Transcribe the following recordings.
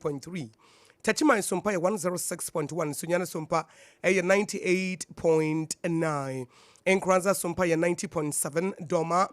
1.3. Techiman Sompa yɛ 106.1, Sunyani Sompa ɛyɛ 98.9, Nkoranza Sompa yɛ 90.7, Dɔma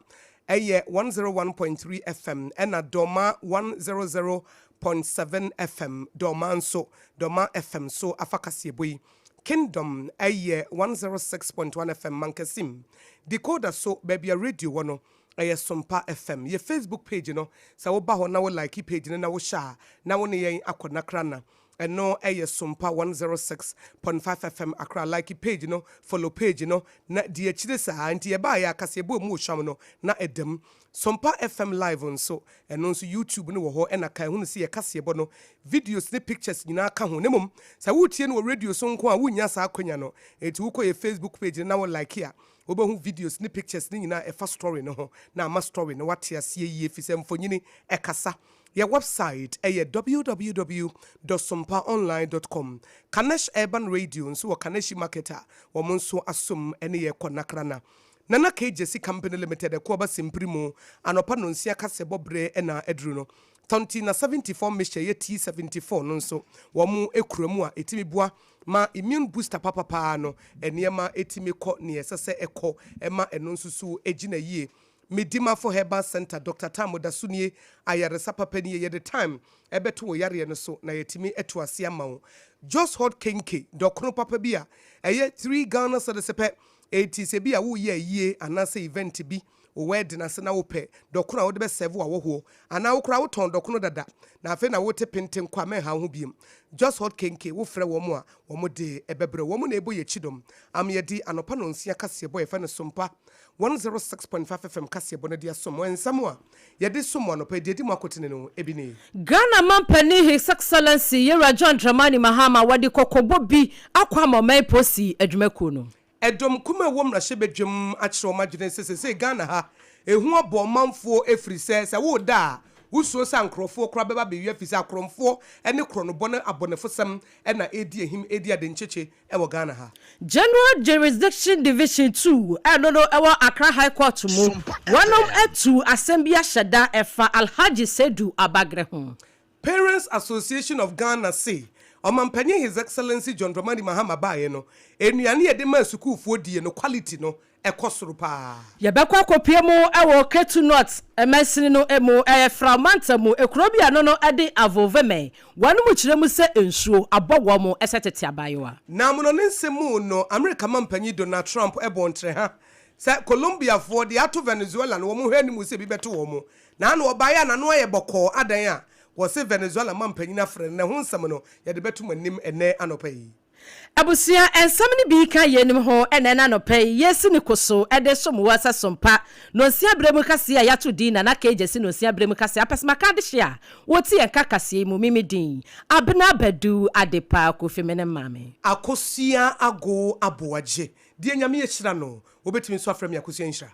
ɛyɛ 101.3 FM, ɛna Dɔma 100.7 FM, Dɔma nso, Dɔma FM so afa kaseɛbɔ yi. Kingdom ɛyɛ 106.1 FM, Mankasim. Decoder so baabi a radio wɔ no, ɛyɛ Sompa FM. Yɛ Facebook page no, sɛ woba hɔ na wo like page no na wohyɛ a, na wo ne yɛn akɔ nakrana. Ɛno ɛyɛ Sompa 106.5 FM Accra. Like page no, follow page no, na di akyire saa. Nti yɛbaa yɛ akaseɛbɔ mu wɔ no na ɛdam. Sompa FM live nso, ɛno nso YouTube no wɔ hɔ, ɛna ka ɛho no sɛ yɛ kaseɛbɔ no videos ne pictures nyinaa ka ho. Ne mmom sɛ wotie no wɔ radio so nko a, wonnya saa akwanya no. Enti wokɔ yɛ Facebook page no na wo like a, wobɛhu videos ne pictures ne nyinaa ɛfa story no ho na ama story no wate aseɛ yie, fi sɛ mfonyini ɛkasa. Yɛ website ɛyɛ www.sompaonline.com. Kanesh Urban Radio nso wɔ Kaneshi Market a wɔn nso asom ne yɛ kɔ nakrana. Nana KJC Company Limited ɛkɔ simpiri mu anɔpa nonsia kasɛbɔ berɛ ɛna aduru no. Tɔnti na 74 mixture yɛ T74 no nso wɔn ekura mu a ɛtumi boa ma immune booster papapaa no, nneɛma ɛtumi kɔ nea ɛsɛ sɛ ɛkɔ, ɛma ɛno nso so gyina yie. Medimafo Herbal Center, Dr Tam Dasunie, ayaresa papa nie. Yɛde time ɛbɛto wɔ yareɛ no so na yɛtumi ɛto ase ama wo. Just Hot Kenke dɔkono papa bi a ɛyɛ 3 Ghana cedis pɛ. Eti sɛ bi a woyɛ ayie anaasɛ event bi, wo wedding ase na wopɛ dɔkono a wode bɛsɛve wɔ awɔhoɔ, anaa wokora wotɔn dɔkono dada na afei na wote penten kɔ a, mɛnha wo ho biom. Just Hot Kenke, wofrɛ wɔ mu a, wɔn de ɛbɛbrɛ wɔn na ɛbɔ yɛ akyi dɔm am. Yɛde anɔpa nonsia kaseɛbɔ yɛfɛ no Sompa 106.5 FM kaseɛbɔ no de asom wɔn. Nsɛm a yɛde som anɔpa deɛ di mu akotene no ebi ne: Ghana mampanin, His Excellency Yɛwura John Dramani Mahama, wɔde kɔkɔbɔ bi akɔ ama ɔman polisi adwumakuo no. Ɛdɔm kuma ɛwɔ mmarahyɛbadwam akyerɛ ɔmo adwene sɛ sɛsɛ Ghana ha ehu abɔ ɔmanfoɔ, efiri sɛ sɛ woda a, wosuo sɛ nkurɔfoɔ koraa bɛba bɛwia, fi sɛ akorɔmfoɔ ne korɔnobɔ ne abɔnefosɛm ɛna edi ehim edi adenkyekye ɛwɔ Ghana ha. General Jurisdiction Division 2 ɛno no ɛwɔ Accra High Court mu, wɔnom atu asɛm bi ahyɛ da ɛfa Alhaji Sedu Abagre ho. Parents Association of Ghana se ɔmampanyin, His Excellency John Dramani Mahama, baeɛ no, nnuane yɛde ma sukuufoɔ die no, quality no ɛkɔ soro paa. Yɛbɛkɔ akɔpie mu ɛwɔ Ketu North ɛmɛnsini no mu, ɛyɛ Framanta mu, ekuro bi ano no ɛde Avoveme. Wɔn mu kyerɛ mu sɛ nsuo abɔ wɔn mo ɛsɛ tete abaayewa. Na amono ne nsɛm mu no, Amerika mampanyin Donald Trump ɛbɔ ntrɛ ha sɛ Colombiafoɔ de ato Venezuela no, wɔn hwɛ anim sɛ bi bɛto wɔn mo na ano ɔbaeɛ a n'ano ayɛ bɔkɔɔ adan a wɔse Venezuela mampanyin afrɛ no. Ne ho nsɛm no yɛde bɛto mo anim ɛnɛ anɔpa yi. Abusua, nsɛm no bi ka yɛnim ho ɛnɛ n'anɔpɛ yi. Yɛsi ne ko so ɛde som wɔ sɛ Sompa nonsia berɛ mu kaseɛ a yɛato din Nana Kegye si nonsia berɛ mu kaseɛ apɛsɛmaka de hye a wɔti yɛn ka kaseɛ yi mu. Mimi din Abena Badu Adepa Kofi, me ne maame Akosua Ago Aboagye deɛ Nyame yɛhyira no. Wobɛtumi nso afrɛ me Akosua Nhyira.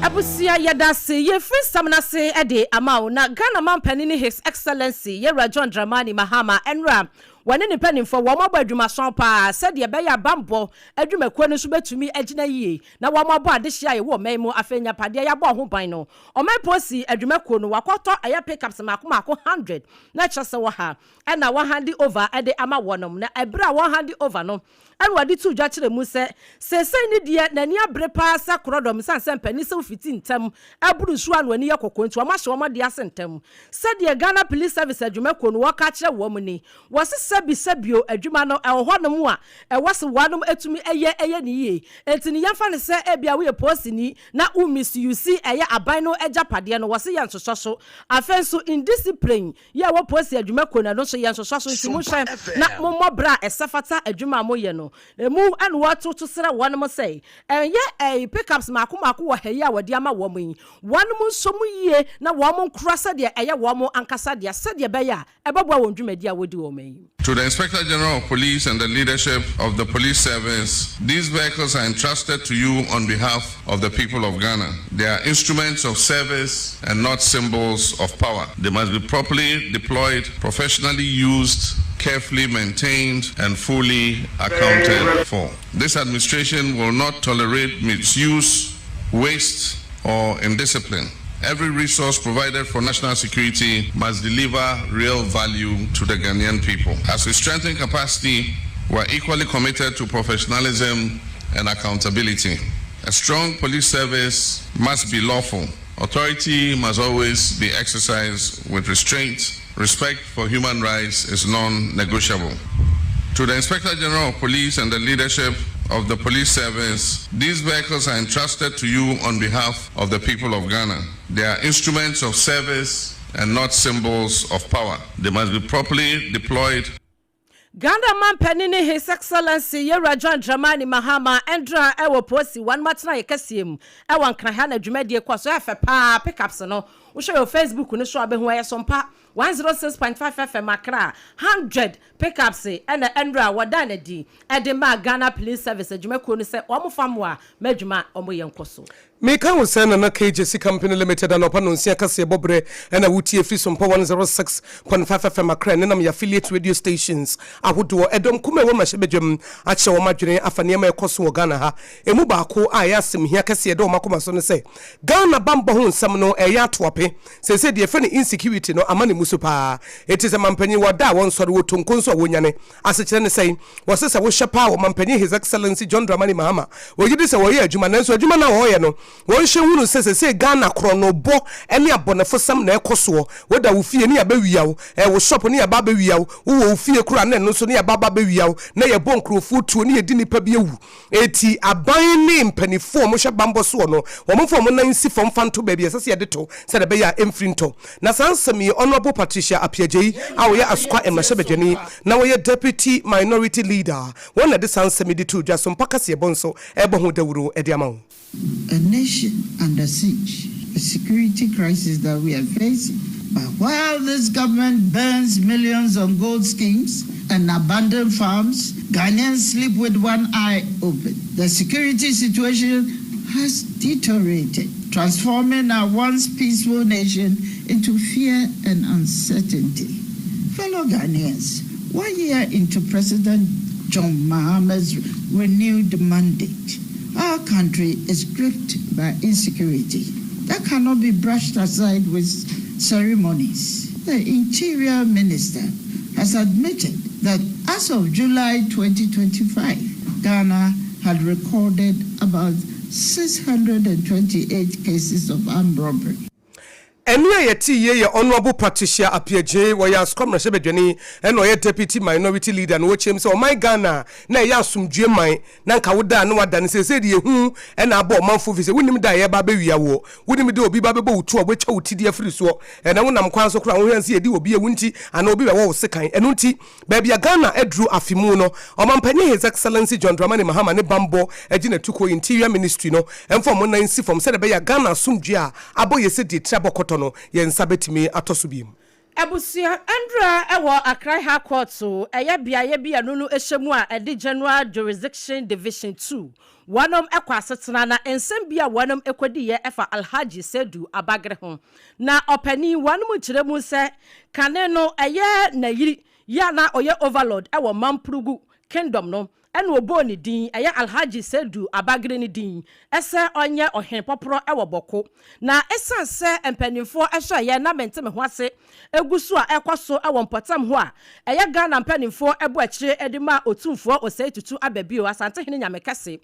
Abusua, yɛda ase. Yɛfiri nsɛm no ase de ama wo. Na Ghana mampanin ne His Excellency Yɛwura John Dramani Mahama, ɛnora wɔne ne mpanimfoɔ wɔn abɔ adwumason paa sɛdeɛ ɛbɛyɛ abanbɔ adwumakuo no nso bɛtumi agyina yie na wɔn abɔ adehyɛ a yɛwɔ ɔman mu, afei nyapadeɛ yɛabɔ ho ban no. Ɔman polisi adwumakuo no wakɔtɔ ɛyɛ pickups mako mako 100 na kyerɛ sɛ wɔ ha ɛna wɔn hand over ɛde ama wɔnom. Na ɛberɛ a wɔn hand over no, ɛna wɔde to dwa kyerɛ mu sɛ seesei ne deɛ n'ani abere paa sɛ korɔdɔm san sɛ mpanin sɛ wofiti ntɛm ɛboro nsuo a n'ani yɛ kɔkɔɔ, nti wɔn ahyɛ wɔn ade ase ntɛm. Sɛdeɛ Ghana Police Service adwumakuo no wɔka kyerɛ wɔn ni, wɔsi sɛbi sɛbio adwuma no ɛwɔ hɔnom a ɛwɔ sɛ wɔnom etumi ɛyɛ ne yie, nti ne yɛmfa ne sɛ ebi a woyɛ polisini na wo misuse ɛyɛ aban no agyapadeɛ no, wɔsi yɛ nsosɔ so. Afei nso indiscipline yɛ wɔ polisi adwumakuo no, ɛno nso yɛ nsosɔ so. Nti mohwɛ na mommɔ bra a ɛsɛ fata adwuma a moyɛ no emu. Ɛna wɔtoto srɛ wɔnom sɛ ɛnyɛ ɛyi pickups mako mako wɔ ha yi a wɔde ama wɔn yi, wɔnom nso mu yie na wɔn nkora sɛdeɛ ɛyɛ wɔn ankasa deɛ, sɛdeɛ ɛbɛyɛ a ɛbɛboa wɔn dwumadi a wɔdi wɔn yi. To the Inspector General of Police and the leadership of the police service, these vehicles are entrusted to you on behalf of the people of Ghana. They are instruments of service and not symbols of power. They must be properly deployed, professionally used, carefully maintained, and fully accounted for. This administration will not tolerate misuse, waste, or indiscipline. Every resource provided for national security must deliver real value to the Ghanaian people. As we strengthen capacity, we are equally committed to professionalism and accountability. A strong police service must be lawful. Authority must always be exercised with restraint. Respect for human rights is non negotiable. To the Inspector General of Police and the leadership of the police service, these vehicles are entrusted to you on behalf of the people of Ghana. They are instruments of service and not symbols of power. They must be properly deployed. Ghana manpanin His Excellency Yewura John Dramani Mahama ndra wɔ Posi wɔn atenaeɛ kɛseɛ mu wɔ Nkran ha na dwumadie kɔ so. Ɛyɛ fɛ paa, pickups no wohwɛ wɔ Facebook no so a bɛhu ɛyɛ Sompa 106.5 FM Accra. 100 pickups ɛna ndra wɔda no adi de maa Ghana Police Service adwumakuo no sɛ wɔn fa mmoa ma adwuma wɔn yɛ nkɔ so. Meka wo sɛ Nana KJC Company Limited anɔpa nonsia kaseɛ bɔ berɛ na wotie firi Sompa 106.5 FM Accra nenam yɛ affiliate radio stations ahodoɔ. Ɛdɔm kum a ɛwɔ mmarahyɛbadwam akyerɛ wɔn adwene afa nneɛma a ɛkɔ so wɔ Ghana ha. Ɛmu baako a ɛyɛ asɛm hia kɛseɛ ɛda wɔn akoma so ne sɛ Ghana bammɔ ho nsɛm no ɛreyɛ ato ape. Seesei deɛ yɛfrɛ no insecurity no ama ne mu so paa. Enti sɛ mampanyin wɔ da a wɔnsɔre, wɔ tonko nso a wɔnyane. Asekyerɛ ne sɛn? Wɔse sɛ wohwɛ paa Ɔmanpanyin His Excellency John Dramani Mahama, wɔgye di sɛ wɔreyɛ adwuma nanso adwuma no a wɔreyɛ no, wɔnhyɛ nhunu sɛ sesei Ghana korɔnobɔ ne abɔnefosɛm na ɛkɔ soɔ. Woda wo fie ne yɛabɛwia wo, ɛɛ wo shop ne yɛaba abɛwia wo, wowɔ wo fie koraa na ɛno nso ne yɛaba aba abɛwia wo, na yɛbɔ nkurɔfoɔ tuo ne yɛdi nnipa bi awu. Enti aban ne mpaninfoɔ a wɔhwɛ bammɔ soɔ no, wɔmfa wɔn nan nsi fam mfa nto baabi a ɛsɛ sɛ yɛde to sɛdeɛ ɛbɛyɛ a ɛmfiri ntɔ. Na saa nsɛm yi, Honourable Patricia Appiagyei a ɔyɛ Asukwa mmarahyɛbadwani na ɔyɛ Deputy Minority Leader, wɔn na ɛde saa nsɛm yi de too dwa so mpa kaseɛbɔ nso ɛrebɔ ho dawuro de ama wo. A nation under siege, a security crisis that we are facing. But while this government burns millions on gold schemes and abandoned farms, Ghanaians sleep with one eye open. The security situation has deteriorated, transforming our once peaceful nation into fear and uncertainty. Fellow Ghanaians, one year into President John Mahama's renewed mandate, our country is gripped by insecurity that cannot be brushed aside with ceremonies. The Interior Minister has admitted that as of July 2025, Ghana had recorded about 628 cases of armed robbery. Ɛnne a yɛtee yie yɛ Honourable Patricia Appiagyei, ɔyɛ Asukwa mmarahyɛbadwani ɛna ɔyɛ Deputy Minority Leader na ɔkyerɛ mu sɛ ɔman Ghana a na ɛyɛ asomdwoeɛ man na nka woda a na wada no seesei deɛ ehu na abɔ ɔmanfoɔ firi sɛ wonnim da a yɛreba abɛwia woɔ, wonnim da a obi ba bɛbɔ wo tuo a wɔatwa wo ti de afiri soɔ ɛna wonam kwan so koraa a wohwɛ sɛ yɛdi obi awu nti anaa obi bɛwɔ wo sekan. Ɛno nti Baabi a Ghana aduru afe mu no, Ɔmanpanyin His Excellency John Dramani Mahama ne Bammɔ Agyinatukuo, Interior Ministry, no mfa wɔn nan nsi fam sɛdeɛ ɛbɛyɛ a Ghana asomdwoeɛ a abɔ yɛ sɛ deɛ tiri abɔ kɔtɔ no, yɛn nsa bɛtumi atɔ so bio. Abusua ndura wɔ Accra High Court ɛyɛ beaeɛ bi a ɛno no hyɛ mu a ɛde General Jurisdiction Division 2 wɔnom kɔ asetena na nsɛm bi a wɔnom kɔdiiɛ ɛfa Alhaji Seidu Abagre ho na ɔpanin wɔnom kyerɛ mu sɛ kane no ɛyɛ Nayiri yi a na ɔyɛ Overlord wɔ Mampurugu Kingdom no ɛna ɔbɔɔ ne din ɛyɛ Alhaji Seidu Abagre no din sɛ ɔnyɛ ɔhene pɔporɔ wɔ Bɔko na ɛsiane sɛ mpaninfoɔ hwɛeɛ na mente me ho ase gu so a ɛkɔ so wɔ mpɔtam hɔ a ɛyɛ Ghana mpanimfoɔ bɔ akyire de ma Otumfoɔ Osei Tutu Ababio, Asantehene Nyamekɛse,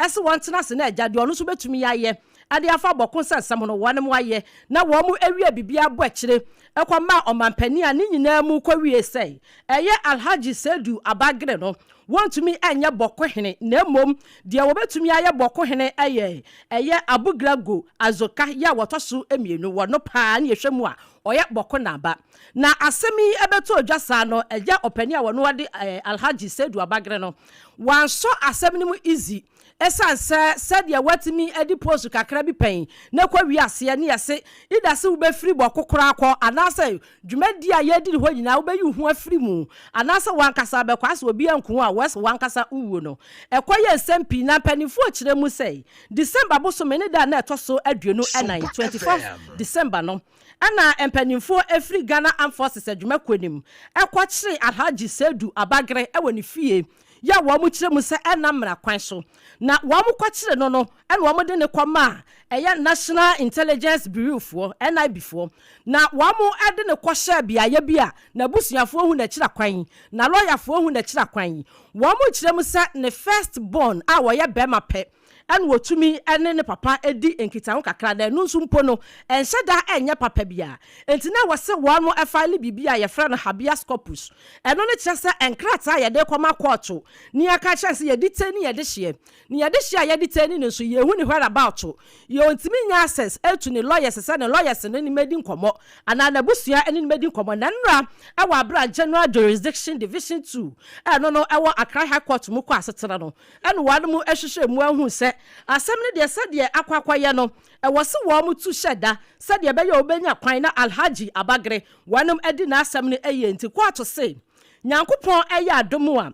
se wɔntena ase na agya deɛ ɔno nso bɛtumi ayɛ de afa bɔko nsɛnsɛm ho no wɔnom ayɛ na wɔn awie biribiara bɔ akyire kɔ maa ɔmanpanin a ne nyinaa mu kɔwie sɛ ɛyɛ Alhaji Seidu Abagre no wɔntumi nyɛ bɔko hene na mmom deɛ wɔbɛtumi ayɛ bɔko hene yɛ ɛyɛ Abugrago Azoka yɛ a wɔtɔ so mmienu wɔno paa ne yɛhwɛ mu a Ɔyɛ bɔko na aba. Na asɛm yi bɛtɔɔ dwa saa no, agya ɔpanin a wɔno ade Alhaji Seidu Abagre no, wansɔ asɛm no mu easy ɛsiane sɛ sɛdeɛ watumi adi post kakra bi pɛn na kɔ wie aseɛ ne yɛse either se wobɛfiri bɔko koraa kɔ anaasɛ dwumadie a yɛredi no hɔ nyinaa wobɛyi wo ho afiri mu anaasɛ wankasa bɛkɔ asɛ obi anku wo a worse wankasa wowuo no. Ɛkɔ yɛ nsɛm pii na mpaninfoɔ kyerɛ mu sɛ December bosome ne da a na ɛtɔ so 24, 24th December no, Ɛna mpaninfoɔ. mpanimfoɔ firi Ghana Armed Forces adwumakuo no mu kɔkyeree Alhaji Seidu Abagre wɔ ne fie yɛ a wɔkyerɛ mu sɛ ɛnna mmara kwan so na wɔkɔkyere no no na wɔde no kɔmaa ɛyɛ National Intelligence Bureau foɔ, NIB foɔ, na wɔde no kɔhyɛɛ beaeɛ bi a n'abusuafoɔ hu n'akyiri akwan, na lɔyafoɔ hu n'akyiri akwan. Wɔkyerɛ mu sɛ ne first born a ɔyɛ barima pɛ na ɔtumi ne ne papa di nkitaho kakra, na ɛno nso mpo no, ɛnhyɛ da nyɛ papa biara. Enti na ɛwɔ sɛ wɔn file biribi a yɛfrɛ no habeas corpus. Ɛno no kyerɛ sɛ nkrataa a yɛde rekɔma kɔɔto na yɛaka akyerɛ no sɛ yɛdetain yɛn dehyeɛ, na yɛn dehyeɛ a yɛdetain no nso, yɛnhu ne whereabout. Yɛntumi nnya access to ne lawyers sɛ ne lawyers no ne no mmɛdi nkɔmmɔ anaa n'abusua ne no mmɛdi nkɔmmɔ. Na nnora wɔ aberɛ a General Jurisdiction Division Two a ɛno no ɛwɔ Accra High Court mu kɔ asetena no, Ɛna wɔnom hwehwɛɛ mu ara huu sɛ asɛm no deɛ sɛdeɛ akɔ akɔyɛ no, ɛwɔ se wɔn tu hyɛ da sɛdeɛ ɛbɛyɛ a wɔbɛnya kwan na Alhaji Abagre wɔnom adi n'asɛm no yie. Nti kɔɔto se Nyankopɔn yɛ adom a,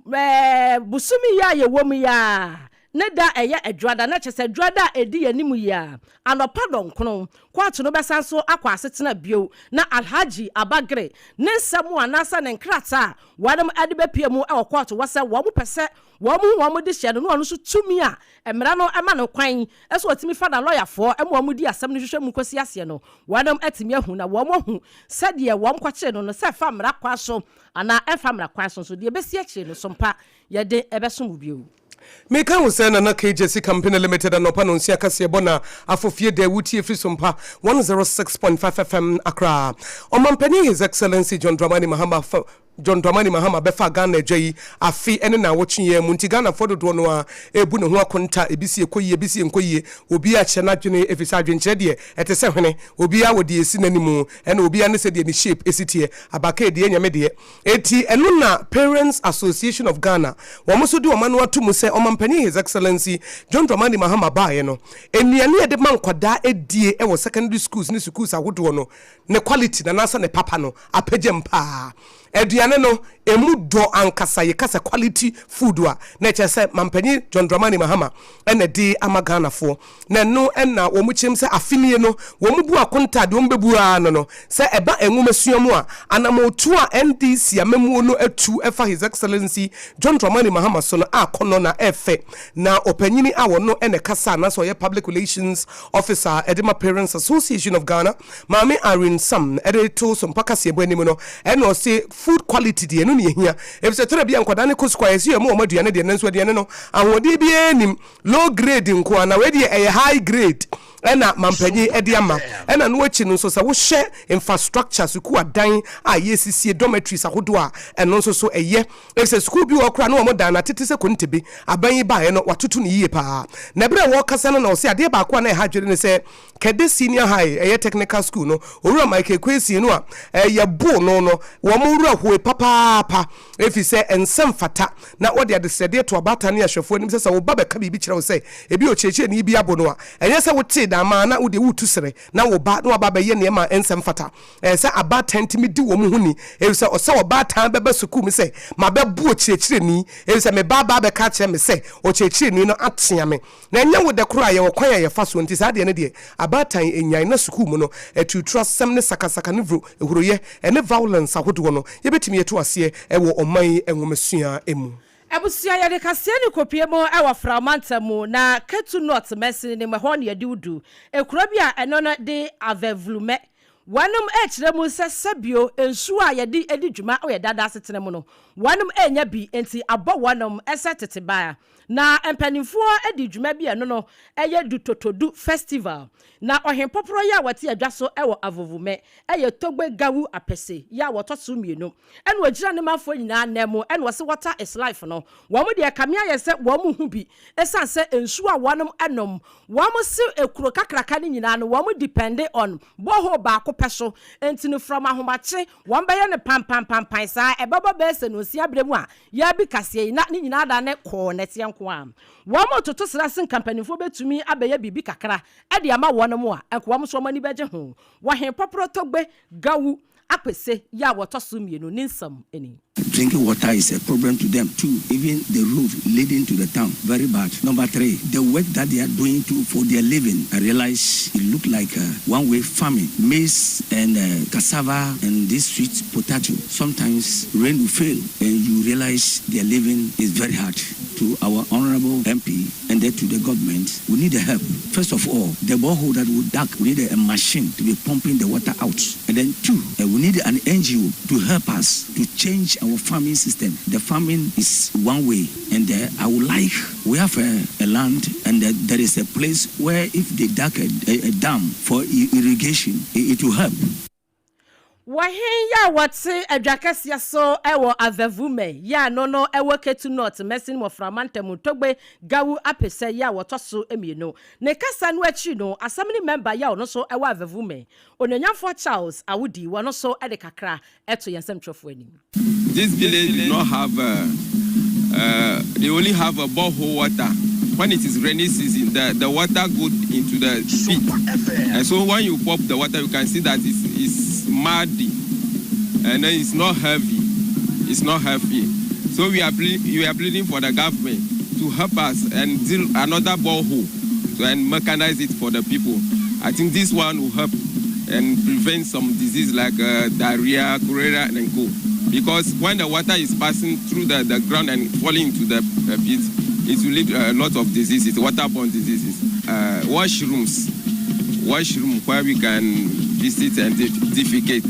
ɛɛ bosome yi a yɛwɔ mu yi ara ne da ɛyɛ Adwuada, na kyerɛ sɛ Adwuada a ɛdi yɛn anim yi ara, anɔpa dɔnkono, kɔɔto no bɛsan so akɔ asetena bio na Alhaji Abagre ne nsɛm anaasɛ ne nkrataa a Wɔnom de bɛpue mu wɔ kɔɔto hɔ sɛ wɔn pɛ sɛ wɔn hu wɔn dehyeɛ no ne ɔno nso tumi a mmara no ma no kwan sɛ ɔtumi fa n'alɔyafoɔ ma wɔn di asɛm no hwehwɛ mu kɔsi aseɛ no wɔnom atumi ahu na wɔn ahu sɛdeɛ wɔn kɔkyere no no sɛ ɛfa mmara kwan so anaa ɛmfa mmara kwan so nso deɛ ɛbɛsi akyire no so mpa yɛde bɛsom wo bio. Meka wo sɛ Nana K Gyasi Company Limited anɔpa nonsia kaseɛbɔ na afofie dɛ wotie firi Sompa 106.5 FM Accra. Ɔmanpanin His Excellency John Dramani Mahama fa John Dramani Mahama bɛfaa Ghana adwa yi afe ne naawɔtwe yi ara mu nti Ghanafoɔ dodoɔ no ara rebu ne ho akonta, ebi se ɛkɔ yie, ebi se ɛnkɔ yie, obiara kyerɛ n'adwene ɛfiri sɛ adwenkyerɛ deɛ ɛte sɛ hwene, obiara wɔ deɛ ɛsi n'anim ɛna obiara ne sɛdeɛ ne shape si teɛ, abakɛɛ deɛ ɛnyɛ me deɛ. Enti ɛno na Parents Association of Ghana wɔn nso de wɔn ano ato mu sɛ Ɔmanpanin His Excellency John Dramani Mahama baeɛ no, nnuane a yɛde ma nkwadaa die wɔ secondary schools ne sukuus ahodoɔ no, ne quality no anaasɛ ne papa no apagyam pa ara. Aduane no, ɛmu dɔ ankasa. Yɛka sɛ quality food a, na ɛkyerɛ sɛ Manpanin John Dramani Mahama na ɛde ama Ghanafoɔ. Na ɛno na wɔkyerɛm sɛ afe nie no, wɔbu akonta deɛ wɔbɛbu ara no no, sɛ ɛba nwomasua mu a, anamɔntuo a NDC amammuo no atu fa His Excellency John Dramani Mahama so no akɔnnɔ na ɛfɛ. Na ɔpanyini a ɔno na ɛkasa anaasɛ ɔyɛ Public Relations Officer de ma Parents Association of Ghana, Maame Irene Sam de reto Sompa kaseɛbɔ anim no, ɛna ɔse food quality deɛ ɛno na ɛhia, efisɛ tɛrɛ bi a nkwadaa no kɔ sukuu a yɛse yɛma wɔn aduane deɛ nanso aduane no ahoɔden biara nnim. Low grade nko ara, na wei deɛ ɛyɛ high grade ɛna mampanyin de ama. Ɛna no akyi no nso sɛ wohyɛ infrastructure, sukuu adan a yɛresisie, dormitories ahodoɔ a, ɛno nso so ɛyɛ. Efisɛ sukuu bi wɔ hɔ koraa na wɔn dan no atete sɛ kontebe. Aban yi baeɛ no wɔatoto no yie paa. Na ɛberɛ a wɔrekasa no na ɔse adeɛ baako a na ɛha adwene ne sɛ Kɛde Senior High, ɛyɛ technical school no, Owura Michael Kwesi no a yɛboo no no, wɔn werɛ hoe papaapa efisɛ ɛnsɛ mfata na wɔde adesrɛdeɛ to abaatan ne ahwɛfoɔ anim sɛ sɛ wo ba bɛka biribi kyerɛ wo sɛ ebia ɔkyerɛkyerɛni bi abo no a, ɛnyɛ sɛ wotee da ama na wo deɛ woretu serɛ na wo ba na waba abɛyɛ nneɛma a ɛnsɛ mfata. Ɛyɛ sɛ abaatan tumi di wɔn ho ni efisɛ ɔsɛ ɔbaatan bɛba sukuu mu sɛ mabɛbo ɔkyerɛkyerɛni efisɛ me ba aba abɛka akyerɛ me sɛ ɔkyerɛkyerɛni no atea me. Na ɛnyɛ wo dɛ koraa, yɛwɔ kwan a yɛfa soɔ nti saa adeɛ no deɛ abaatan nnyae na sukuu mu no aturuturasɛm ne sakasaka ne vro huroyɛ ne violence ahodoɔ no yɛbɛtumi atu aseɛ wɔ ɔman yi nwomasua mu. Abusua, yɛde kaseɛ no kɔpue mu wɔ Frao mantam mu, na Ketu North mansini no mu, ɛhɔ na yɛde wo du. Ekuro bi a ɛno no de Avevlumɛ. Wɔnom rekyerɛ mu sɛ sɛbio nsuo a yɛde di dwuma wɔ yɛn daadaa asetena mu no, wɔnom renya bi, enti abɔ wɔnom sɛ tete baa. Na mpanimfoɔ di dwuma bi a ɛno no yɛ Dutotodu Festival. Na ɔhempɔporɔ yi a wɔte adwa so wɔ Avovume yɛ Togbe Gawu Apese yi a wɔtɔ so mmienu. Ɛna ɔgyina ne manfoɔ nyinaa nan mu ɛna ɔse water is life no wɔn deɛ ɛkame ayɛ sɛ wɔn ho bi ɛsiane sɛ nsuo a wɔnom nom wɔn se kuro kakraka no nyinaa no wɔn depende on borehole baako pɛ so nti no from ahomakye wɔn bɛyɛ no panpanpanpan saa ɛbɛbɔ bɛyɛ sɛ nonsia berɛ mu a Yɛabi kaseɛ yi na ne nyinaa da ne kɔɔ nɛteɛ nko ara. Wɔn toto sra se nka mpaninfoɔ bɛtumi abɛyɛ biribi kakra de ama wɔn a, nka wɔn nso wɔn ani bɛgye ho. Wɔ he Pɔporɔ Togbe Gawu Akpese yi a wɔtɔ so mmienu ne nsɛm ni. Drinking water is a problem to them too. Even the road leading to the town, very bad. Number three, the work that they are doing to for their living, I realize it looked like one-way farming, maize and cassava and this sweet potato. Sometimes rain will fail and you realize their living is very hard. To our honorable MP and then to the government, we need the help. First of all, the borehole that we dug, we need a machine to be pumping the water out. And then two, we need an NGO to help us to change our farming system. The farming is one way, and I would like, we have a land, and there is a place where if they dug a dam for irrigation, it will help. Wɔhen yi a wɔte adwa kɛseɛ so wɔ Avevume yi a no no wɔ Ketu North mansini mu Ɔfra mantam Togbe Gawu Apesɛ yi a wɔtɔ so mmienu. Ne kasa no akyi no, Assembly member yi a ɔno nso wɔ Avevume, Onuonyamfoɔ Charles Awudi, wɔno nso de kakra to yɛn nsɛmtwerɛfoɔ anim. This village do not have, they only have a borehole water. When it is rainy season, the water goes into the pit. And so when you pump the water, you can see that it's muddy. And then it's not heavy. It's not healthy. So we are pleading for the government to help us and drill another borehole to and mechanize it for the people. I think this one will help and prevent some disease like diarrhea, cholera, and co. Because when the water is passing through the ground and falling into the pit, it will lead a lot of diseases, waterborne diseases. Washrooms, washroom where we can visit and defecate.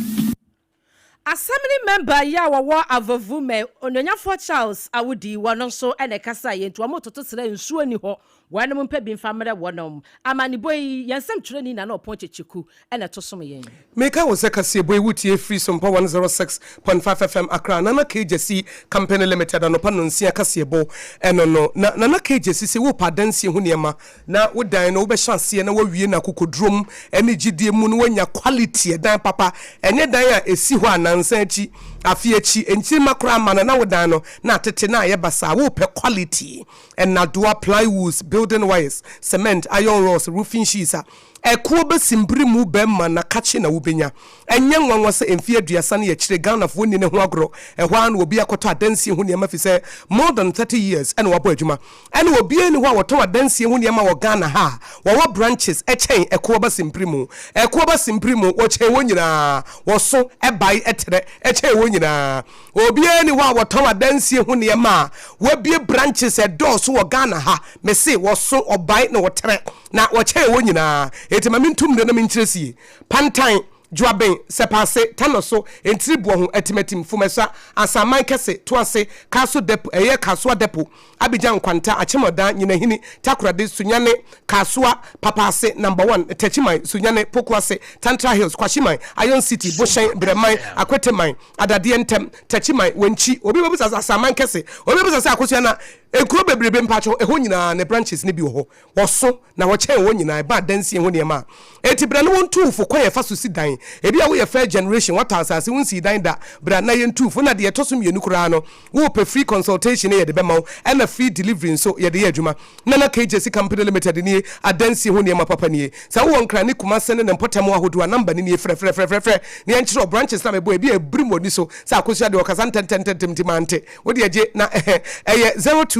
Assembly member yi a wɔwɔ Avovume, Onuonyafoɔ Charles Awudi, wɔno nso na ɛkasa yɛ nti wɔn toto srɛ nsuo ni hɔ wɔnom mpɛ bi mfa mmerɛ wɔnom. Amanebɔ yi, yɛn nsɛmtwerɛni Nana Ɔpɔn Kyekyeku na ɛto som yɛn. Meka wo sɛ kaseɛbɔ yi wotie firi Sompa 106.5 FM Accra, Nana K Gyasi Company Limited anɔpa nnɔnsia kaseɛbɔ ɛno no. Na Nana K Gyasi se wopɛ adansie ho nneɛma na wo dan no wobɛhyɛ aseɛ na woawie no akokodurom ne gyidie mu na woanya quality ɛdan papa, ɛnyɛ dan a ɛsi hɔ a nansa akyi, afe akyi, nkyirimma koraa mma no na wo dan no na atete na ayɛ basaa, wopɛ quality nnadoa, plywoods, building wires, cement, iron rods, roofing sheets a ɛkoɔ bɛsi mu bɛrima na kakye na wobɛnya. Ɛnyɛ nwanwa sɛ mfeɛ 30 ne akyire Ghanafoɔ nni ne ho agorɔ. Ɛhɔ ara na obi akɔtɔ adansie ho nneɛma fi sɛ more than 30 years ɛna wabɔ adwuma. Ɛna obiara nni hɔ a wɔtɔn adansie ho nneɛma wɔ Ghana ha a wɔwɔ branches ɛkyɛn ɛkoɔ bɛsi mu. Ɛkoɔ bɛsi mu wɔkyɛn wɔn nyinaa. Wɔso ɛbae ɛtrɛ ɛkyɛn wɔn nyinaa. Obiara nni hɔ a wɔtɔn adansie ho nneɛma a wɔabue branches ɛdɔɔso wɔ Ghana ha. Mese wɔso ɔbae na wɔtrɛ na wɔkyɛn wɔn nyinaa. Eti ma mentum de na menkyerɛ sie. Pantan, Juaben, Sɛpaase, Tanoso, Ntiri Boɔ ho, Atimatim, Fumɛsa, Asaman Kɛse, Toase, Kaso Depo, ɛyɛ Kasoa Depo, Abidjan Nkwanta, Akyemɔdan, Nyinahini, Takoradi, Sunyani, Kasoa, Papaase, Number One, Techiman, Sunyani, Pokuase, Tantra Hills, Kwashiman, Iron City, Bohyɛn, Brɛman, Akweteman, Adadeɛ Ntɛm, Techiman, Wenchi, obi bɛbisa sɛ Asaman Kɛse, obi bɛbisa sɛ Akosua na nkuro bebrebe mpakyɛw, ɛhɔ nyinaa ne branches no bi wɔ hɔ. Wɔso na wɔkyɛn wɔn nyinaa, ɛba adansie ho nneɛma a. Enti bra na wɔntu wo fo kwan a ɛfa so si dan. Ebia woyɛ first generation, woatɔ asase, wonsii dan da. Bra na yɛntu wo fo. Na deɛ ɛtɔ so mmienu koraa no, worepɛ free consultation no, yɛde bɛma wo, ɛna free delivery nso, yɛde yɛ adwuma. Nana K. Gyasi Company Limited nie, adansie ho nneɛma papa nie. Sɛ wowɔ Nkran ne Kumase ne ne mpɔtam ahodoɔ a, number no nie, frɛ, frɛ, frɛ, frɛ, frɛ na yɛnkyerɛ wo branches no a mebɔɔ. Ebia ɛbirim w'ani so sɛ Akosua deɛ ɔkasa ntɛntɛntɛntɛm nti mante. Wo deɛ gye na ɛyɛ 020.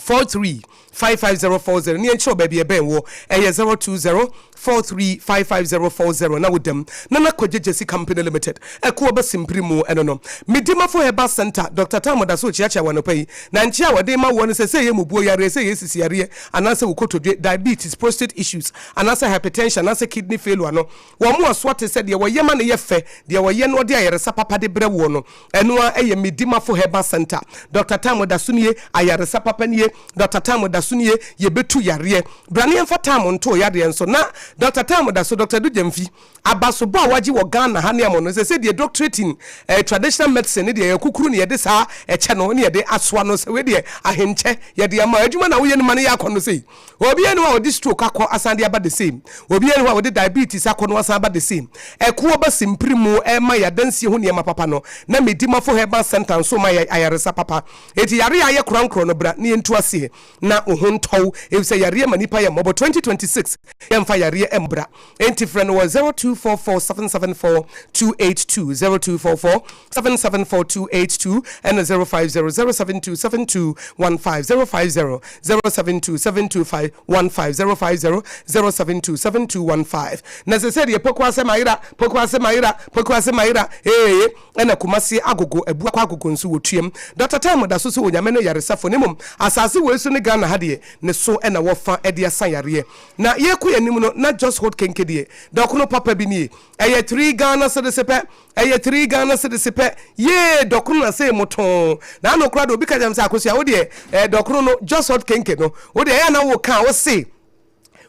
43 55040 ne yɛnkyerɛ wo baabi ɛbɛn woɔ, ɛyɛ 020 43 55040 na wodam Nana Kwagye Gyasi Company Limited ɛkoɔ bɛsimpiri mu ɛno no Medimafo Herbal Center Doctor Tam da so rekyeakyea wo anɔpa yi na nkyea a wɔde ma woɔ no sɛ sɛ ɛyɛ mubuo yareɛ sɛ ɛyɛ sisi yareɛ anaasɛ wo kotodwe diabetes prostate issues anaasɛ hypertension anaasɛ kidney failure no wɔn mo asoa te sɛ deɛ wɔyɛ ma no yɛ fɛ deɛ wɔyɛ no ɔde ayaresa papa de brɛ woɔ no Ɛno ara ɛyɛ Medimafo Herbal Centre. Dɔkta Tam da so nie, ayaresa papa nie. Dɔkta Tam da so nie, yɛbɛtu yareɛ. Bra na yɛmfa Tam nto wo yareɛ nso. Na Dɔkta Tam da so, Dɔkta Adu Gyamfi, abasobɔ a wagye wɔ Ghana ha ne amono, sɛsɛ deɛ doctorate in eh, traditional medicine ne deɛ yɛkukuru ne yɛde saa ɛkyɛ no ne yɛde asoa no sɛ wei deɛ ahenkyɛ yɛde ama adwuma na woyɛ no ma no yɛ akɔnnɔ sei. Obiara nni hɔ a ɔde stroke akɔ asan de aba the same. Obiara nni hɔ a ɔde diabetes akɔ na wasan aba the same. Ɛkoɔ ba simpiri mu ɛrema yɛn adansie ho nneɛma papa no, na Medimafo Herbal Centre nso rema yɛn ayaresa papa. Enti yareɛ a ayɛ korankorɔ no bra na yɛntu aseɛ na wo ho ntɔ wo, efisɛ yareɛ ma nnipa yɛ mmɔbɔ. 2026 yɛmfa yareɛ. yareɛ mmra. Enti frɛ no wɔ 0244 774 282, 0244 774 282 ɛna 050 072 7215, 050 072 725 15, 050 072 7215. Na sɛsɛ deɛ Pokuase mayera, Pokuase mayera, Pokuase mayera, ee, ɛna Kumasi Agogo, Abuakwa Agogo nso wɔ tuam. Dɔkta Time da so sɛ Onyame ne yaresafo na mmom asase wei so ne Ghana ha deɛ ne so na wɔfa de asa yareɛ. Na yɛrekɔ yɛn anim no na Jos Hot Kenke deɛ dɔkono papa bi nie. Ɛyɛ three Ghana cedis pɛ, ɛyɛ three Ghana cedis pɛ, yee dɔkono na sei motoo. Na ano koraa deɛ obi ka kyerɛ me sɛ Akosua wo deɛ eh, dɔkono no Jos Hot Kenke no wo deɛ ɛyɛ a na woka a wose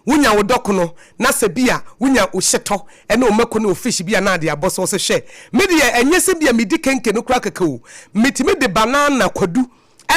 Wonya wo dɔkono na sɛ bi a wonya wo hyetɔ ne wo mako ne wo fish bi a na ade abɔ so ɔse hwɛ me deɛ ɛnyɛ sɛ bi a medi kenke no koraa kɛkɛ o metumi de banana kwadu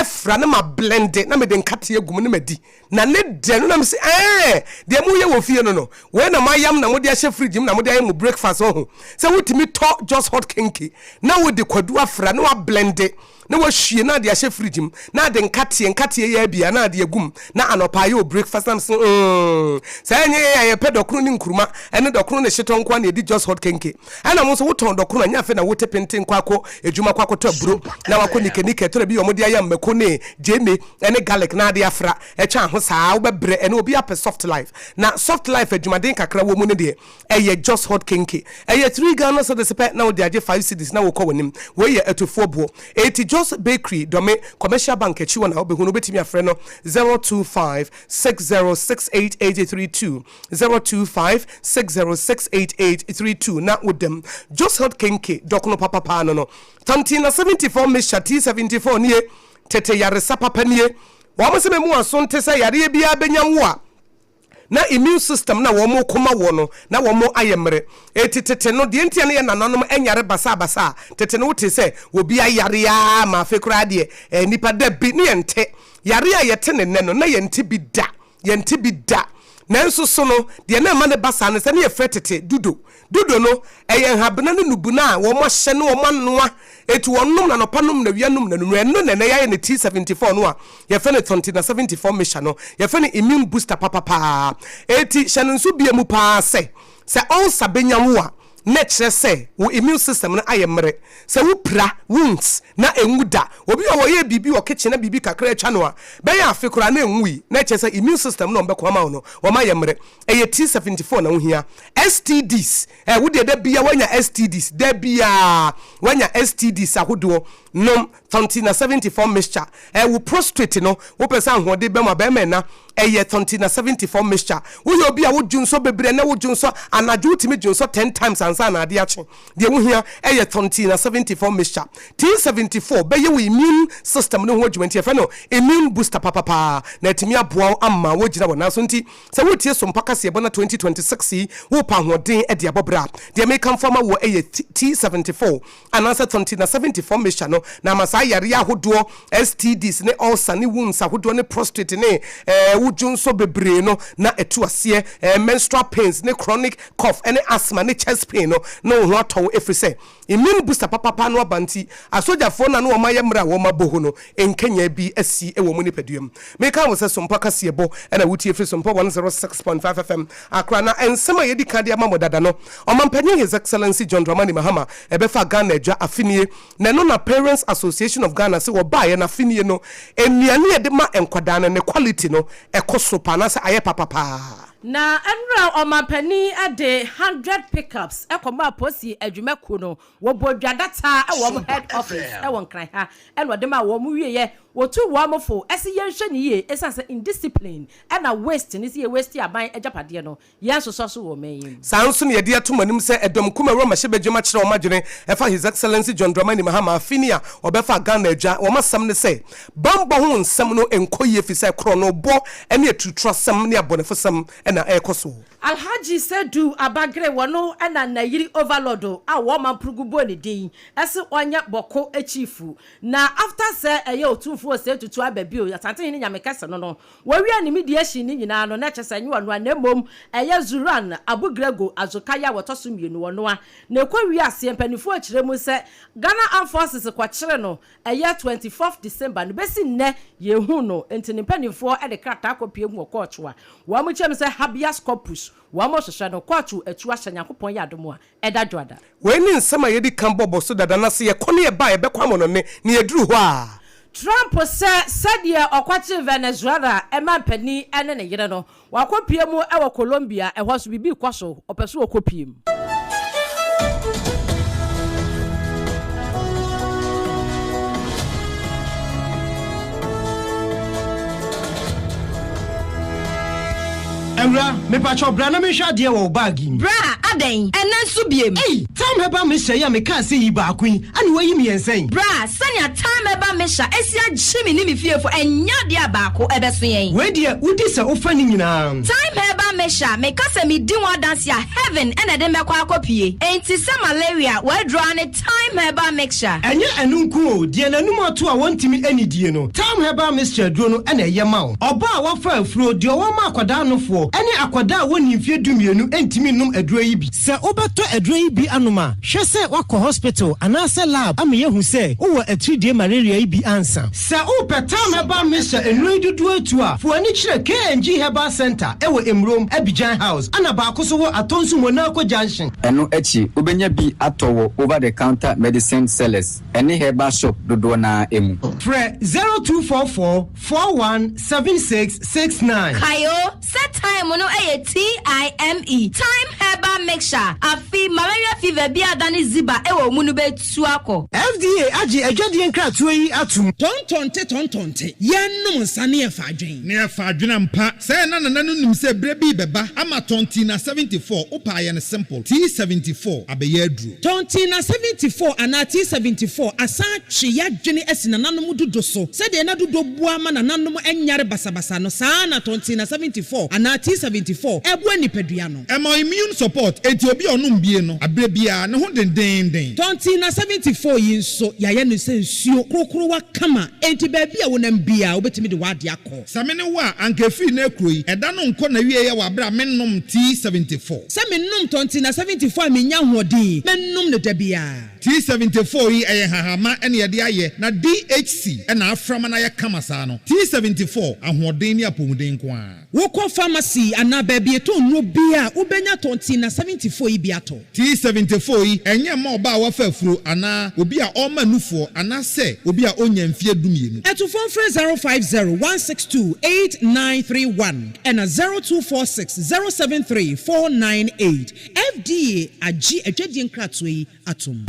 fra na ma blende na mede nkate agu mu na madi na ne dɛ no na mese ɛɛ deɛ moyɛ wɔ fie no no wei na moayam na mode ahyɛ fridge mu na mode ayɛ mo breakfast ɔho sɛ wotumi tɔ just hot kenke na wode kwadu afra na wa blende na wahwie na ade ahyɛ fridge mu na ade nkateɛ nkateɛ yɛ abia na ade agu mu na anɔpa ayɛ o breakfast na mese mm saa ɛnyɛ yɛn a yɛpɛ dɔkono ne nkuruma ɛne dɔkono ne hyetɔ nkoa na yɛdi just hot kenke ɛna mo nso wotɔn dɔkono a nyɛ afei na wote penten kɔ akɔ adwuma kɔ akɔtɔ aburo na wakɔ nika nika ɛtɔrɔ bi wɔn de ayɛ mako ne gyeene ɛne garlic na ade afra ɛtwa ho saa wobɛbrɛ ɛne obi apɛ soft life na soft life adwumaden kakra wɔ mu ne deɛ Ɛyɛ just hot kenke. Ɛyɛ three Ghana cedis pɛ na wode agye five cedis na wokɔ w'anim. Wei yɛ atufoɔ boɔ. Eti Jos Bakery, Dome, Commercial Bank akyi hɔ na wobɛhu no. Wobɛtumi afrɛ no 025 6068 832, 025 6068 832 na woda mu. Jos hot kenke dɔkono papa paa no no. Tantina 74 mixture T74 nie. Tete yaresa papa nie. Wɔn se memu aso nte sɛ yareɛ biara bɛnya wo a, na immune system no a wɔn ko ma woɔ no, na wɔn ayɛ mmere. Enti tete no, deɛ nti a na yɛn nananom nyare basabasa a, tete no wotee sɛ obi ayare ara ma afei koraa deɛ, eh, nnipa, dabi, ne yɛnte. Yareɛ a yɛte no nnɛ no, na yɛnte bi da. Yɛnte bi da. Nanso so no, deɛ na ɛma no ba saa ne sɛ, na yɛfrɛ tete dudo. Dodo no, ɛyɛ nhabena ne nnubona a wɔahyɛ ne wɔanoa. Enti wɔnom no anɔpa nom no awia nom no anwummerɛ. Ɛno na ɛnnɛ yɛayɛ no T74 no a yɛfrɛ no Thontina 74 mixture no. Yɛfrɛ no immune booster papapaa. Enti hyɛ no nso bia mu paa sɛ, sɛ ulcer bɛnya wo a, na ɛkyerɛ sɛ wo immune system no ayɛ mmerɛ. Sɛ wopira, wounds, na ɛnwu da. Obi a ɔyɛɛ biribi wɔ kitchen na biribi kakra atwa no a, bɛyɛ afe koraa na ɛnwui, na ɛkyerɛ sɛ immune system no a wɔbɛko ama wo no, wɔayɛ mmerɛ. Ɛyɛ T74 na wohia. STDs, eh, wo deɛ da biara woanya STDs, da biara woanya STDs ahodoɔ. Nom Thontina 74 mixture. Eh, wo prostrate no, wopɛ sɛ ahoɔden ba mu a, bɛrima ɛna, ɛyɛ Thontina 74 mixture. Woyɛ obi a wodwonsɔ bebree, ɛnɛ wodwonsɔ, anadwo wotumi dwonsɔ 10 times ansa na ade akye. Deɛ wohia ɛyɛ Thontina 74 mixture. T74 bɛyɛ wo immune system no ho adwuma nti yɛfrɛ no immune booster papapaa na atumi aboa wo ama woagyina wo nan so nti Sɛ woretie Sompa Kaseɛbɔ na 2026 yi worepɛ ahoɔden de abɔ bra a, deɛ mekamfo ama woɔ yɛ T74 anaasɛ Tontina 74 mixture no na ama saa yareɛ ahodoɔ, STDs ne ulcer ne wounds ahodoɔ ne prostrate ne eh, wo dwonsɔ bebree no na ɛtu aseɛ, eh, menstrual pains ne chronic cough ne asthma ne chest pain no na wo ho atɔ wo ɛfiri sɛ Immune booster papapa no aba nti, asogyafoɔ no a na wɔn ayɛ mmerɛ a wɔn abɔ hu no nkanyan bi asi wɔ wɔn nipadua mu. Meka wo sɛ Sompa kaseɛbɔ na wotie firi Sompa 106.5 FM Accra. Na nsɛm a yɛadi kan de ama mo dada no, Ɔmanpanyin His Excellency John Dramani Mahama ɛbɛfa Ghana adwa afe nie. Na ɛno na Parents Association of Ghana se wɔbaeɛ no afe nie no, nnuane a yɛde ma nkwadaa no ne quality no ɛkɔ soro paa anaasɛ ayɛ papa paa. Na nnora ɔmanpanin de hundred pickups kɔmaa polisi adwumakuo no. Wɔbɔɔ dwa data wɔ wɔn head office wɔ Nkran ha na wɔde maa wɔn wieɛ. Wɔtuu wɔn fo se yɛnhwɛ no yie ɛsiane sɛ indiscipline na waste ne sɛ yɛ waste aban agyapadeɛ no yɛnsosɔ so wɔ ɔman yi mu. Saa nso na yɛde ato mo anim sɛ ɛdɔm kum awura mmarahyɛbadwam akyerɛ wɔn adwene ɛfa His Excellency John Dramani Mahama afe ni a ɔbɛfaa Ghana adwa. Wɔn asɛm ne sɛ bammɔ ho nsɛm no nkɔ yie efisɛ korɔnobɔ ne aturuturasɛm ne abɔnefosɛm na ɛrekɔ so. Alhaji Seidu Abagre wɔno na Nayiri Overlord a wɔn Mampurugu bɔɔ ne din se ɔnyɛ Bɔko chief na after sɛ ɛyɛ Otumfoɔ Osei Tutu aba bio Asantehene Nyamekɛse no no wɔwiee ne mediation no nyinaa no na kyerɛ sɛ ɛnyɛ ɔno a na mmom ɛyɛ Zuran Abugrego Azokaya a wɔtɔ so mmienu ɔno a na ɛkɔ wie aseɛ mpaninfoɔ kyerɛ mu sɛ Ghana Armed Forces kɔkyere no Ɛyɛ 24th December no bɛsi nnɛ yɛnhuu no nti ne mpaninfoɔ de krataa kɔ pie mu wɔ kɔɔto a wɔn kyerɛ mu sɛ habeas corpus. Wɔn hwehwɛ no, kɔɔto atu ahyɛ Nyankopɔn yɛ adom a, ɛda Dwoada. Wei ne nsɛm a yɛadi kan bɔbɔ so dada na sɛ yɛkɔ ne yɛba a yɛbɛkɔ amɔnɔne na yɛduru hɔ a. Trump sɛ sɛdeɛ ɔkɔkyee Venezuela manpanin ne ne yere no, wakɔpue mu wɔ Colombia, ɛhɔ nso biribi rekɔ so, ɔpɛ sɛ ɔkɔpue mu. Awura, mepakyɛw bra na menhwɛ adeɛ wɔ wo bag yi mu. Bra, adɛn? Ɛnnɛ nso biem? Ei! Tam Herbal Mixture yi a mekaa sɛ yi baako yi, ɛna woayi mmiɛnsa yi? Bra, sɛnea Tam Herbal Mixture asi agye me ne me fiefo, ɛnyɛ adeɛ a baako ɛbɛso yɛn. Wei deɛ, wodi sɛ wofa ne nyinaa. Thyme Herbal Mixture, meka sɛ medi ho adanse a, heaven na ɛde mɛkɔ akɔpue. Enti sɛ malaria, w'aduro ara ne Thyme Herbal Mixture. Ɛnyɛ ɛno nko o, deɛ n'anum ato a wɔntumi nnidie no, Thyme Herbal Mixture aduro no na ɛyɛ ma wo. Ɔbaa a wafa afuro, deɛ ɔwɔ ma akwadaa nofoɔ, ne akwadaa a wɔnnii mfeɛ dumienu ntumi nnom aduro yi bi. Sɛ wobɛtɔ aduro yi bi anom a, hwɛ sɛ woakɔ hospital anaasɛ lab ama yɛahu sɛ wowɔ atiridie malaria yi bi ansa. Sɛ wopɛ Thyme Herbal Mixture nnuro yi dodoɔ atu a, fa w'ani kyerɛ KNG Herbal Centre wɔ Emurom, Abidjan House, ɛna baako nso wɔ Atonsu Monaco Junction. Ɛno akyi, wobɛnya bi atɔ wɔ over-the-counter medicine sellers ne herbal shop dodoɔ no ara mu. Frɛ 0244 41 76 69. Kae o, sɛ thyme no yɛ TIME, Thyme Herbal Mixture, afe malaria fever bi a adane ziba wɔ wo mu no bɛtu akɔ. FDA agye adwadie nkratoɔ yi atom. Tɔntɔnte tɔntɔnte, yɛnnom nsa ne yɛfa adwen. Ne yɛfa adwene ampa. Sɛɛ na Nana no nim sɛ berɛ bi rebɛba ama Tɔntina 74, wopɛ a yɛ no simple, T74 abɛyɛ aduro. Tɔntina 74 anaa T74 asan atwe y'adwene asi nananom dodo so. Sɛdeɛ na dodo boa ma nananom nyare basabasa no, saa ara na Tɔntina 74 anaa T74 boa nipadua no. Ɛma immune support, enti obi a ɔnom bie no, aberɛ biara, ne ho dendeenden. Tɔntina 74 yi nso, yɛayɛ no sɛ nsuo korokorowa kama, enti baabi a wonam biara, wobɛtumi de w'adeɛ akɔ. Sɛ me ne wo a, anka ɛfiri nnɛ rekuro yi, ɛda no nkɔ n'awieɛ wɔ aberɛ a mennom T74. Sɛ menom Tɔntina 74 a mennya ahoɔden, mɛnom no da biara. T74 yi ɛyɛ nhahamma na yɛde ayɛ na DHC na afra ma no ayɛ kama saa no. T74, ahoɔden ne apɔmuden nko ara. Wokɔ pharmacy anaa baabi yɛtɔn nnuro biara a, wobɛnya Tɔntina 74 yi bi atɔ. T74 yi, ɛnyɛ mma ɔbaa a wafa afuro anaa obi a ɔrema nufoɔ anaasɛ obi a ɔnnya mfeɛ dumienu. Atufoɔ mfrɛ 050 162 8931 ɛna 0246 073 498. FDA agye adwadie nkratoɔ yi atom.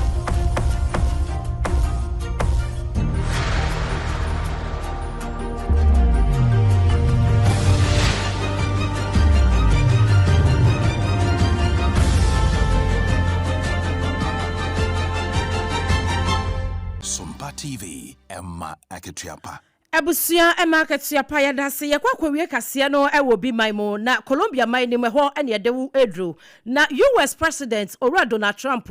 Sompa TV, ɛma akatua pa. Abusua ɛma akatua pa yɛdase yɛkɔ akɔwie kaseɛ no ɛwɔ obi man mu na Colombia man no mu ɛhɔ ɛne ɛde wo ɛduru na US president owura Donald Trump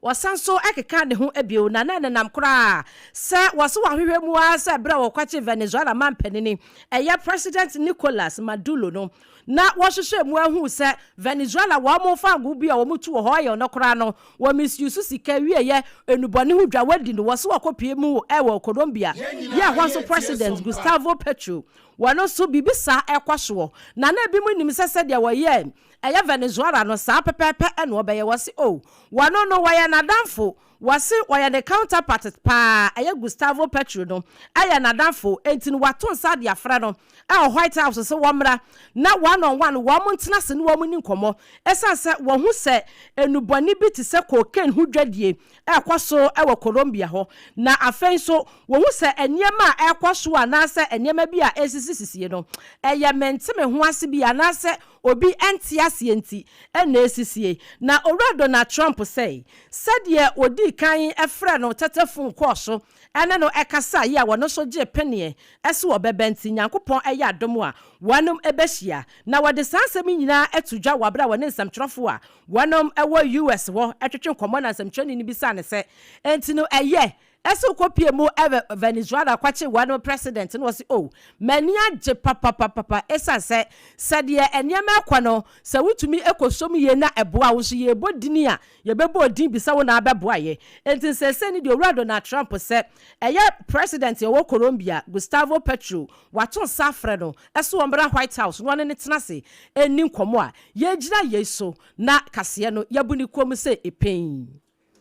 ɔsan so ɛkeka ne ho bio na na ɛnenam koraa sɛ wɔse wahwehwɛ mu ara sɛ berɛ a wɔkwakye Venezuela manpanini ɛyɛ president Nicolas Maduro no na wɔhwehwɛɛ mu ara huu sɛ Venezuela wɔn fangoo bi a wɔn tu wɔ hɔ ayɛ no koraa no wɔ misuse sika wieɛ nnubɔne ho dwa wɔadi no wɔse wɔkɔ pie mu wɔ Colombia yɛ hɔ nso President Gustavo Petro wɔn nso biribi saa ɛkɔ soɔ na na ebinom nim sɛ sɛdeɛ wɔyɛɛ ɛyɛ Venezuela no saa pɛpɛɛpɛ ɛna wɔbɛyɛ wɔse oh wɔn no wɔyɛ n'adamfo Wɔse ɔyɛ ne counterpart paa, ɛyɛ Gustavo Petro no yɛ n'adamfo, enti no wato nsa de afrɛ no wɔ White House sɛ wɔmmra na one on one wɔn ntena ase ne wɔn nni nkɔmmɔ ɛsiane sɛ wɔahu sɛ nnubɔne bi te sɛ cocaine ho dwadie rekɔ so wɔ Colombia hɔ na afei nso wɔhu sɛ nneɛma a ɛrekɔ so anaasɛ nneɛma bi a ɛresisisisie no ɛyɛ mente-me-ho-ase bi anaasɛ obi nte aseɛ nti na ɛresisie. Na Owura Donald Trump sɛ, sɛdeɛ ɔdii kan frɛɛ no tɛtɛfon kɔɔ so ne no kasaeɛ a ɔno nso gyee peneɛ sɛ ɔbɛba nti, Nyankopɔn yɛ adom a wɔnom bɛhyia. Na wɔde saa nsɛm yi nyinaa to dwa wɔ aberɛ a wɔne nsɛmtwerɛfoɔ a wɔnom wɔ US hɔ twetwe nkɔmmɔ na nsɛmtwerɛni no bisaa no sɛ, Enti no ɛyɛ? Ɛse wokɔpie mu wɔ Venezuela kwakye wɔnom president no wɔse oh m'ani agye papapapapa ɛsiane sɛ sɛdeɛ nneɛma ɛkɔ no sɛ wotumi kɔsɔ mu yie na ɛboa wo nso yɛbɔ dini a yɛbɛbɔ odin bi sɛ wo na abɛboa yɛ enti seesei no deɛ Owura Donald Trump sɛ ɛyɛ president a ɔwɔ Colombia Gustavo Petro wato nsa afrɛ no sɛ ɔmmra White House na ɔne no tena ase nni nkɔmmɔ a yɛgyina yei so na kaseɛ no yɛabu ne kɔn mu sɛ ɛpɛn.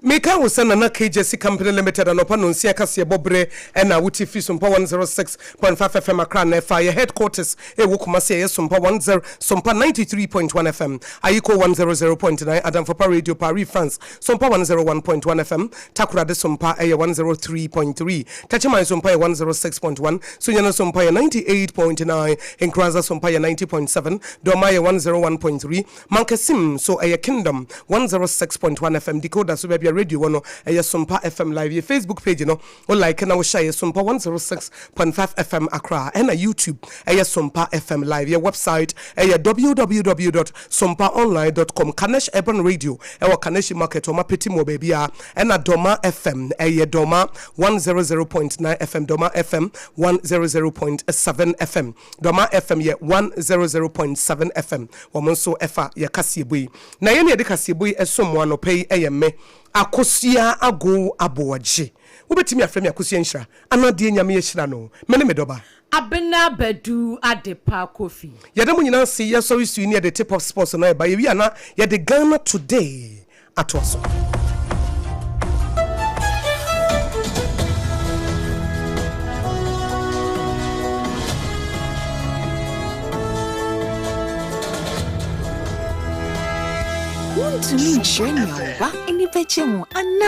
Mekae wo sɛ Nana K Gyasi Company Limited anɔpa nonsia kaseɛbɔ berɛ na wote firi Sompa 106.5 FM Accra na ɛfa yɛ headquarters ɛwɔ Kumasi ɛyɛ Sompa 10 Sompa 93.1 FM Ayiko 100.9 Adamfopa Radio Paris France Sompa 101.1 FM Takoradi Sompa ɛyɛ 103.3 Techiman Sompa yɛ 106.1 Sunyani Sompa yɛ 98.9 Nkoranza Sompa yɛ 90.7 Dormaa yɛ 101.3 Mankasim nso ɛyɛ Kingdom 106.1 FM decoder so baabi a radio wɔ no ɛyɛ Sompa FM live yɛ Facebook page no wo like na wo share yɛ Sompa 106.5 FM Accra ɛna YouTube ɛyɛ Sompa FM live yɛ website ɛyɛ www dot sompaonline dot com Kanesh Urban Radio ɛwɔ Kaneshi Market wɔn apeti mu wɔ baabi a ɛna Doma FM ɛyɛ Doma 100.9 FM Doma FM 100.7 FM Dɔma FM yɛ 100.7 FM. Wɔn nso fa yɛ kaseɛbɔ yi. Na yɛn a yɛde kaseɛbɔ yi som mo anɔpa yi yɛ me, Akosua Agow Aboagye. Wobɛtumi afrɛ me Akosua Nhyira anaa deɛ Nyame ahyira no. Me ne me dɔba. Abena Badu Adepa Kofi. Yɛda mo nyinaa ase, yɛsɔre sui ne yɛde Tip Off Sports no ɛba. Yɛwie a na yɛde Ghana Today atoa so. Wuntumi nkyerɛ nea wo ba ani bɛgye ho anaa.